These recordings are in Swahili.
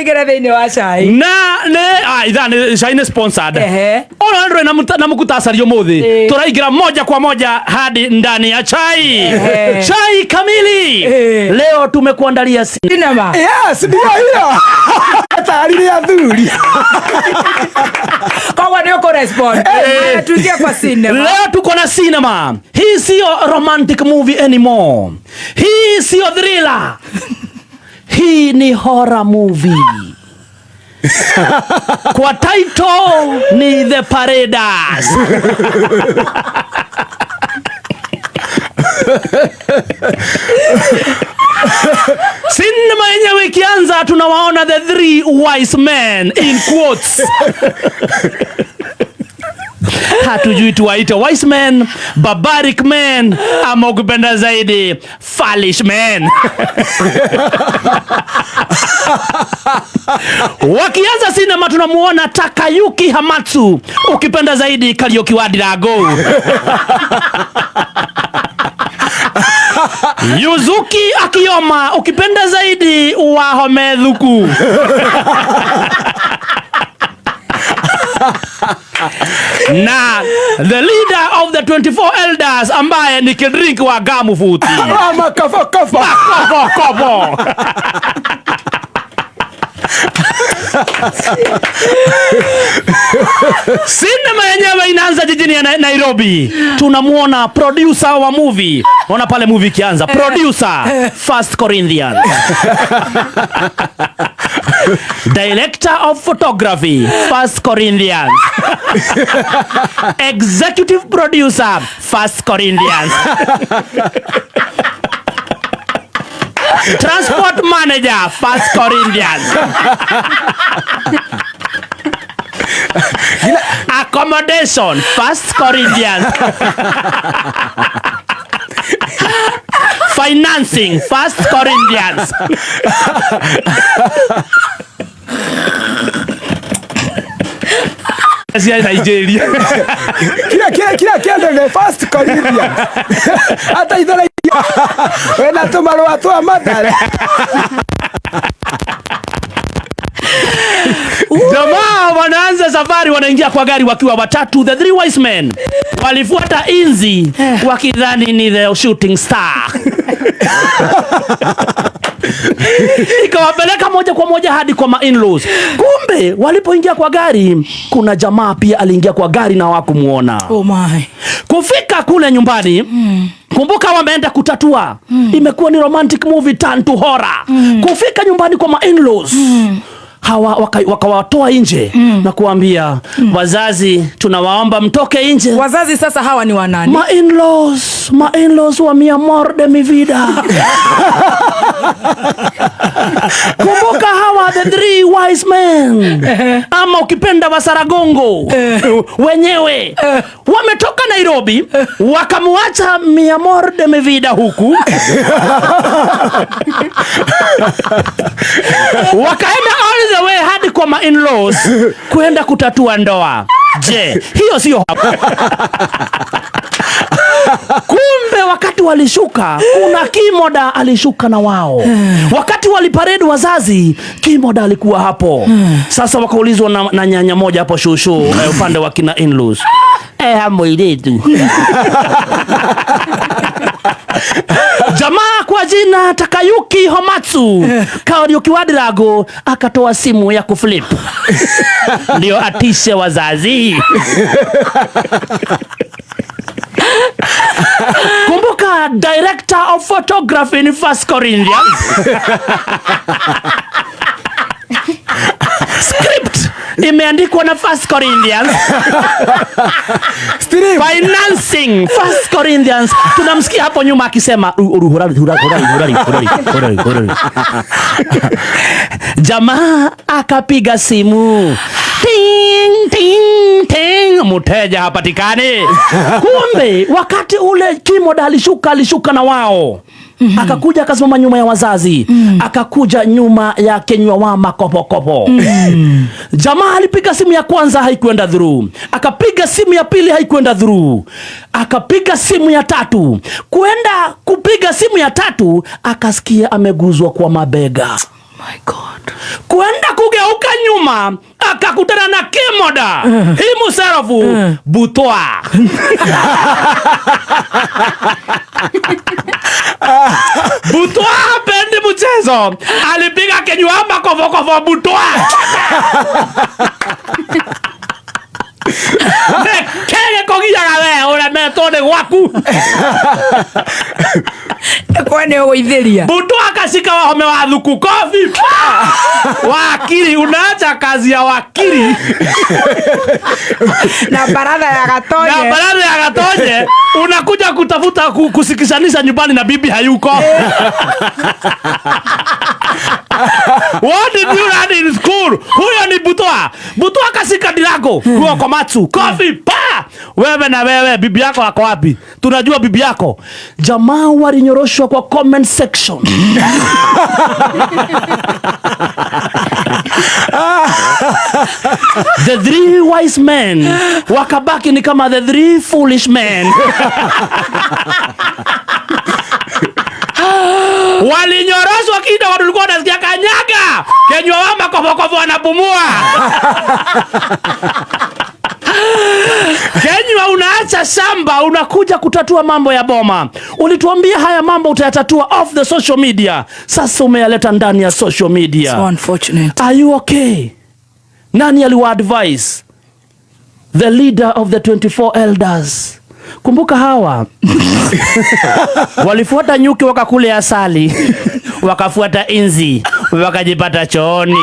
Tũingĩre thĩinĩ wa cai. Na nĩ ithaa nĩ cai nĩ sponsored. Ehe. Ona ndũrĩ na mũkutasari ũmũthĩ. Tũraingĩra moja kwa moja hadi ndani ya chai. Chai kamili. Leo tumekuandalia Cinema. Yes, ndio hiyo. Tayari athuri. Koguo nĩ ũkũrespond. Haya, tuingie kwa cinema. Leo tuko na cinema. Hii sio romantic movie anymore. Hii sio thriller. Hii ni horror movie. Kwa title ni The Paraders. Sinema yenyewe ikianza tunawaona the three wise men in quotes. Hatujui tuwaite wise men, barbaric men ama ukipenda zaidi foolish men. Wakianza sinema tunamuona Takayuki Hamatsu, ukipenda zaidi Kariuki wa Ndirango. Yuzuki Akiyoma, ukipenda zaidi Wahome Thuku. Na the leader of the 24 elders ambaye ni Kidrink wa Gamufuti. Mama kafo kafo. Kopo kopo. Sinema yenyewe inaanza jijini ya Nairobi. Tunamuona producer wa movie. Ona pale movie ikianza. Producer First Corinthians. Director of photography First Corinthians. Executive producer First Corinthians. Transport manager First Corinthians. Accommodation First Corinthians. Financing First Corinthians. Cia Nigeria. Kila kila kila kila the First Corinthians. Hata ithara wena tũmarũa twa Mathare. Jamaa wanaanza safari, wanaingia kwa gari wakiwa watatu. The three wise men walifuata inzi wakidhani ni the shooting star. Ikawapeleka moja kwa moja hadi kwa ma-in-laws. Kumbe walipoingia kwa gari, kuna jamaa pia aliingia kwa gari na hawakumuona. Oh my. Kufika kule nyumbani, kumbuka wameenda kutatua. Imekuwa ni romantic movie turn to horror. Kufika nyumbani kwa ma-in-laws, hawa wakawatoa nje na kuambia wazazi, tunawaomba mtoke nje. Wazazi sasa hawa ni wanani? Ma-in-laws wa mi amor de mi vida. Kumbuka hawa the three wise men, ama ukipenda Wasaragongo wenyewe wametoka Nairobi wakamwacha mi amor de mi vida huku wakaenda all the way hadi kwa ma-in-laws kwenda kutatua ndoa. Je, hiyo sio? Kumbe wakati walishuka, kuna Kimoda alishuka na wao. Wakati waliparade wazazi, Kimoda alikuwa hapo. Sasa wakaulizwa na nyanya moja hapo shushu, upande wa kina in-laws. Hamoiletu. Jamaa kwa jina Takayuki Homatsu, Kariuki wa Ndirango, akatoa simu ya kuflip ndio atishe wazazi. Kumbuka director of photography in First Corinthians. Script imeandikwa na First Corinthians. Stream. Financing First Corinthians. Tunamsikia hapo nyuma akisema hurari, hurari, hurari, hurari, hurari, hurari. Jamaa akapiga simu. Ting, ting, ting. Mteja hapatikani. Kumbe wakati ule Kimoda alishuka na wao. Akakuja akasimama nyuma ya wazazi. Akakuja nyuma ya Kenywa wa makopokopo. Jamaa alipiga simu ya kwanza haikuenda through. Akapiga simu ya pili haikuenda through. Akapiga simu ya tatu. Kuenda kupiga simu ya tatu akasikia ameguzwa kwa mabega. My God. Kwenda kugeuka nyuma akakutana na Kimoda himself Butwa. Butwa hapendi mchezo, alipiga Kenywa makofokofo Butwa. Kege kogiaga we uremetwo nĩ gwaku. Kwa nĩ ũgũithĩria. Butwa akashika wahome wa thuku kofi. Wakili, unaacha kazi ya wakili. Na baradha ya Gatonye. Na baradha ya Gatonye unakuja kutafuta kusikishanisha nyumbani na bibi hayuko. What did you learn in school? Huyo ni Butwa. Butwa akashika Dirago, huyo Komatsu. Kofi pa. Wewe na wewe bibi yako ako wapi? Tunajua bibi yako. Jamaa walinyoroshwa kwa comment section. The three wise men wakabaki ni kama the three foolish men. Walinyoroshwa kidogo, walikuwa wanasikia kanyaga. Kenywa wa makofokofu wanapumua. Kenywa unaacha shamba unakuja kutatua mambo ya boma. Ulituambia haya mambo utayatatua off the social media. Sasa umeyaleta ndani ya social media. So unfortunate. Are you okay? Nani aliwa advise? The leader of the 24 elders. Kumbuka hawa walifuata nyuki wakakule asali, wakafuata inzi wakajipata chooni.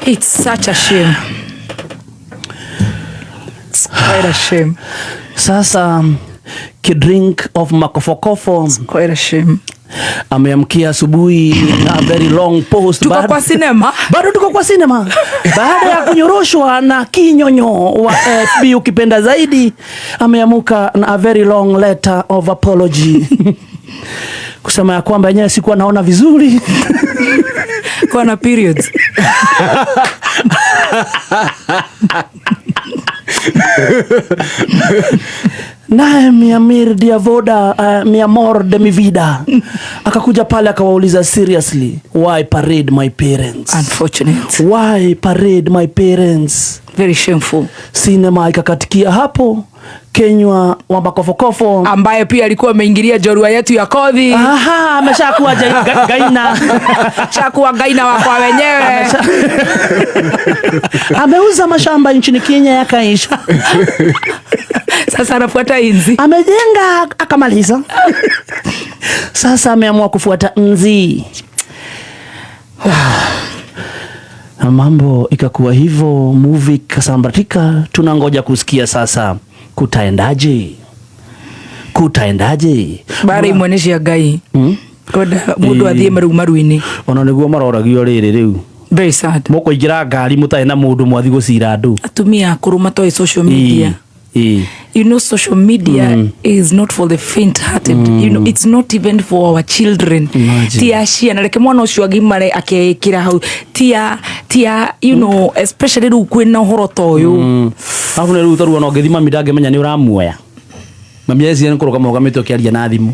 It's such a shame. It's quite a shame. Sasa kidrink of makofokofo. It's quite a shame. Ameamkia asubuhi na very long post. Tuko kwa cinema. Bado tuko kwa cinema. Baada ya kunyoroshwa na kinyonyo wa FB ukipenda zaidi, ameamuka na a very long letter of apology. Kusema ya kwamba yenyewe sikuwa naona vizuri. Kwa na periods. Naye Miamir Diavoda, Miamor de mi vida, akakuja pale akawauliza seriously, why parade my parents? Unfortunate. Why parade my parents? Very shameful. Cinema ikakatikia hapo. Kenywa wa makofokofo ambaye pia alikuwa ameingilia jorua yetu ya kodhi. Aha, ameshakuwa gaina. Shakuwa gaina wa kwa wenyewe. Ameuza mashamba nchini Kenya yakaisha. Sasa anafuata inzi. Amejenga akamaliza. Sasa ameamua kufuata nzi. Mambo ikakuwa hivyo, movie kasambatika. Tunangoja kusikia sasa kutaendaje? Kutaendaje? Bari imweneshi ya Ngai. Koda mundu athie maru maru-ini. Ona niguo maroragio riri riu. Very sad. Mukuingira ngari mutari na mundu mwathi gucira andu. Atumia akuru matoe social media. You know, social media is not for the faint-hearted. You know, it's not even for our children. Tia ciana reke mwana ucio agimare akeikira hau. Tia you know, especially riu kwina uhoro ta uyu. Afu riu taruo no ngithima mami ndangimenya ni uramuoya. Mami eci ni kuruga murugamite ukiaria na thimu.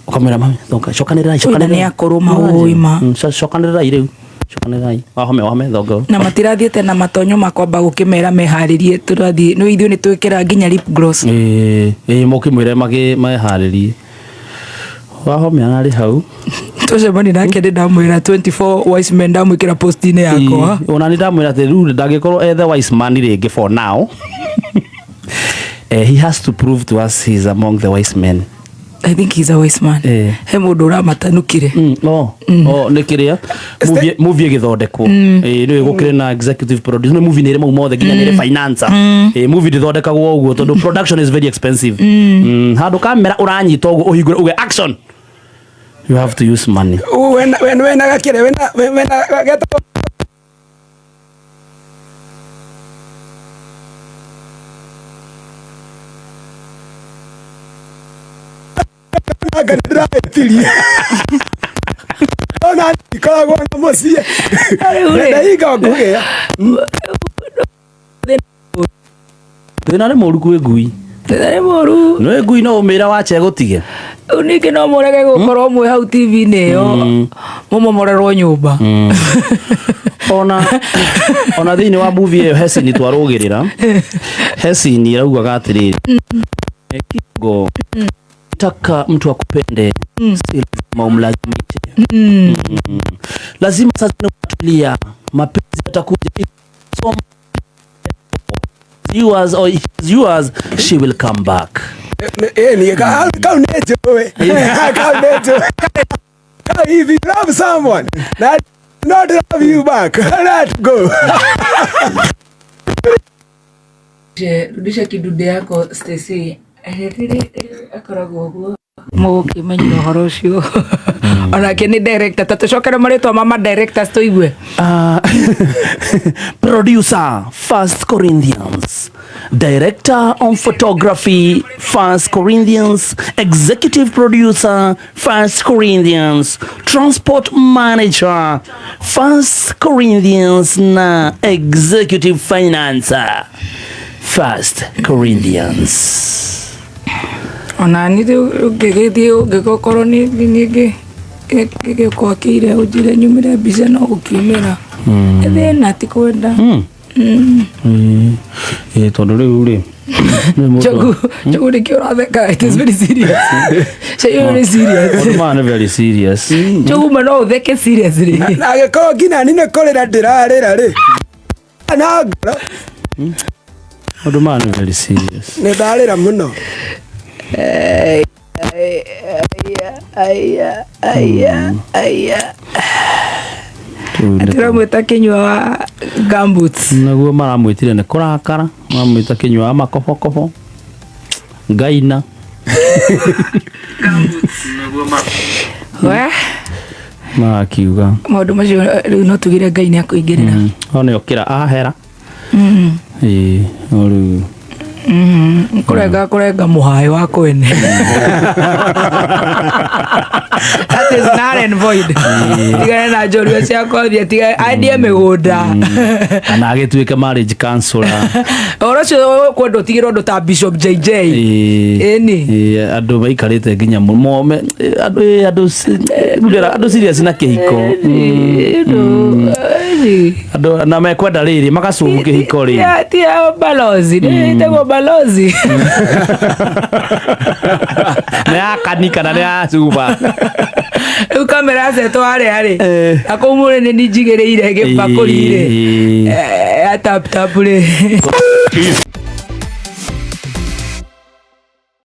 Ukamwira mami, cokanĩrĩrai, cokanĩrĩrai. Nĩ akũrũ maũima. Cokanĩrĩrai rĩu. Cokanĩrĩrai. Wahome thongo. Na matirathiĩte na matonyo makwamba gũkĩmera meharĩrie tũrathiĩ. No ithuĩ nĩ twĩkĩra nginya lip gloss. Ĩĩ, mũkĩmwĩre meharĩrie. Wahome ararĩ hau. Tũcemania nake nĩ ndamwĩra 24 wise men ndamwĩkĩra post-inĩ yakwa. Ona nĩ ndamwĩra atĩ rĩu ndangĩkorwo e the wise man rĩngĩ for now. He has to prove to us he is among the wise men. I think he's a wise man. He mundu uramatanukire. Nĩ kĩrĩa movie ĩgĩthondekwo. Nĩ gũkĩrĩ na executive producer. Nĩ movie nĩ ĩrĩ mau mothe nginya nĩ ĩrĩ financer. Movie ndĩthondekagwo ũguo tondũ production is very expensive. Handũ kamera ũranyita ũguo ũhingũre uge action. You have to use money. Wena gakĩrĩ wena geta Anga nĩ ndĩrahĩtirie. Ona ndikoragwo na mũciĩ. Rĩu rĩ. Na hingo ngũgĩa. Thĩna nĩ mũru kwĩ ngui. Thĩna nĩ mũru. Nĩ ngui no ũmĩra wache gũtige. Rĩu ningĩ no mũrege gũkorwo mwĩ hau TV-inĩ ĩyo, mũmomorerwo nyũmba. Ona thĩinĩ wa movie ĩyo Hesini twarũgĩrĩra, Hesini ĩraugaga atĩrĩrĩ, kingo taka mtu akupende si lazima umlazimishe. Lazima sasa ni kutulia, mapenzi yatakuja. So yours or he's yours, she will come back. Ĩni kau nĩ njũĩ. Kau nĩ njũĩ. Kau if you love someone that not love you back, let go. Rudisha kidude yako Stacy. Akoragwo ũguo mũgũkĩmenyera ũhoro ũcio. Onake nĩ director, ta tũcokere marĩtwa ma directors tũigue. Producer, First Corinthians. Director on photography, First Corinthians. Executive producer, First Corinthians. Transport manager, First Corinthians. Na executive financer, First Corinthians. Ona niĩ rĩu ũngĩgĩthiĩ ũngĩgũkorwo nĩ ningĩ gĩgũkwakĩire ũnjĩre nyumĩre mbica no gũkiumĩra thĩna ti kwenda. Tondũ rĩu rĩ Njogu, Njogu nĩkĩo ũratheka? It is very serious. Cai very serious. Maũndũ maya nĩ very serious. Njogu ma no ũtheke seriously. Na agĩkorwo nginya ni nĩ kũrĩra ndĩrarĩra rĩ. Na ngoro Maũndũ maya nĩ very serious. Nĩ ndarĩra mũno. Aya, aya, aya. Rĩu nĩ- Tũramwĩta kĩnyua wa gumboots. Naguo maramwĩtire nĩ kũrakara, maramwĩta kĩnyua wa makobokobo ngaina. We Marakiuga maũndũ macio rĩu no tugire Ngai nĩ akũingĩrĩra. One okĩra ahera. Ĩĩ, no rĩu Kũrenga kũrenga mũhaĩ wa kwene. That is null and void. Tigane na njorua ciakwa thiĩ tigane andie mĩgũnda. Kana agĩtuĩke marriage counselor. Ũhoro ũcio kwenda ũtigĩrwo ũndũ ta Bishop JJ. Ĩĩ. Ĩni. Ĩĩ, andũ maikarĩte nginya mome andũ ĩĩ, andũ andũ serious na kĩhiko. Andũ na mekwenda rĩrĩ magacumu kĩhiko rĩ. Tia balozi ĩtagwo balozi. Nĩ ya kani kana nĩ ya cuba? Rĩu kamera cetwo harĩa rĩ, Eh. na kũu mũrĩ nĩ njigĩrĩire gĩbakũri rĩ. Ĩĩ. Ya tap tap rĩ.